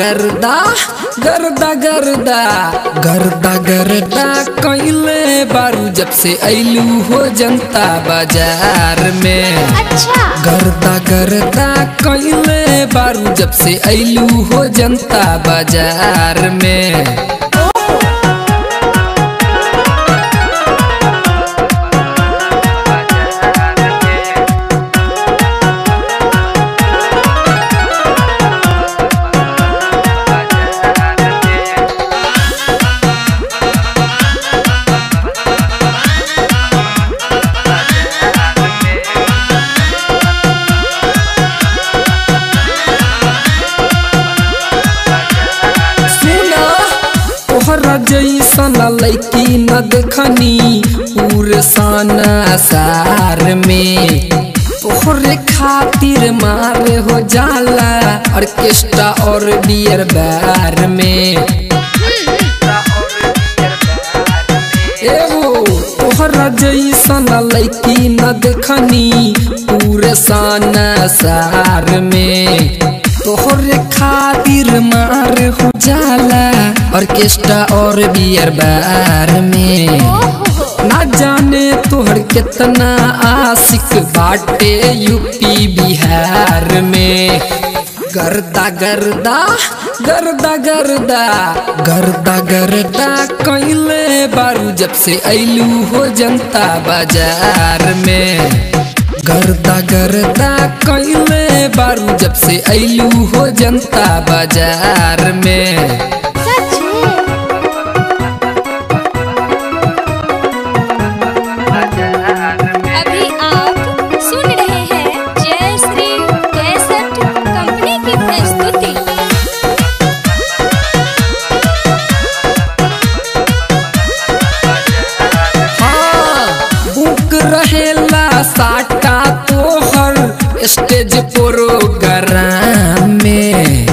गर्दा गर्दा गर्दा गर्दा गर्दा कइले बारू जब से ऐलू हो जनता बाजार में। अच्छा। गर्दा गर्दा कइले बारू जब से ऐलू हो जनता बाजार में। जैसन लैकी न देखनी पूरे सार में, तोहरे खातिर मारे हो जाला ऑर्केस्ट्रा और बियर बार में। एगो तोहरा जैसन लैकी न देखनी पूरे सार में, तोहरे खातिर मार हो जाला ऑर्केस्ट्रा और बियर बार में। ना जाने तोहर कितना आशिक बाटे यूपी बिहार में। गर्दा गर्दा गर्दा गर्दा गर्दा गर्दा कइले बारू जब से ऐलू हो जनता बाजार में। गर्दा गर्दा कइले बारू जब से ऐलू हो जनता बाजार में। सच में। अभी आप सुन रहे हैं जय श्री कैसेट कंपनी की प्रस्तुति। हाँ, बुक रहेला साटा तोहर स्टेज प्रोग्राम में,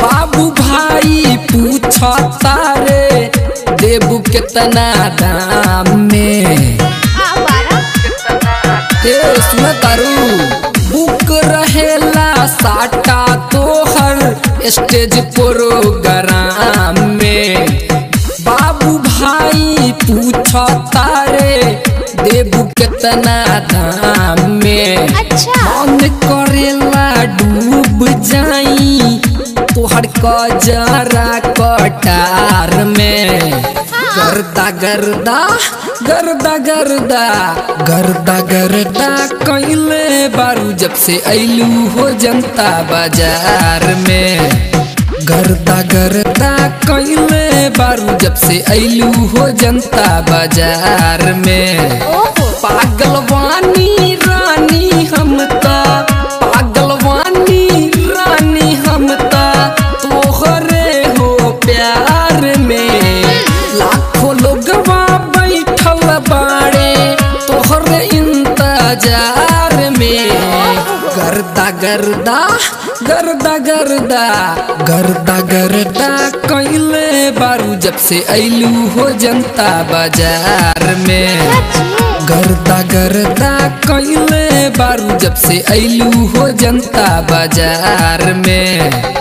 बाबू भाई पूछता रे देबू कितना दाम में। ए सुन तारू, बुक रहेला साटा तोहर स्टेज प्रोग्राम में, बाबू भाई पूछता रे देबू कितना दाम में। अच्छा। मन करेला डूब जाई तोहर कजरा कटार में। गर्दा गर्दा गर्दा गर्दा गर्दा गर्दा कइले बारू जब से ऐलू हो जनता बाजार में। गर्दा गर्दा कइले बारू जब से ऐलू हो जनता बाजार में। पागलवानी रानी हम ता, पागलवानी रानी हम ता तोहरे हो प्यार में। लाखों लोगवा बैठल बाड़े तोहरे इंतजार में। गर्दा गर्दा गर्दा गर्दा गर्दा गर्दा कइले बारू जब से ऐलू हो जनता बाजार में। गर्दा गर्दा कइले बारू जब से ऐलू हो जनता बाजार में।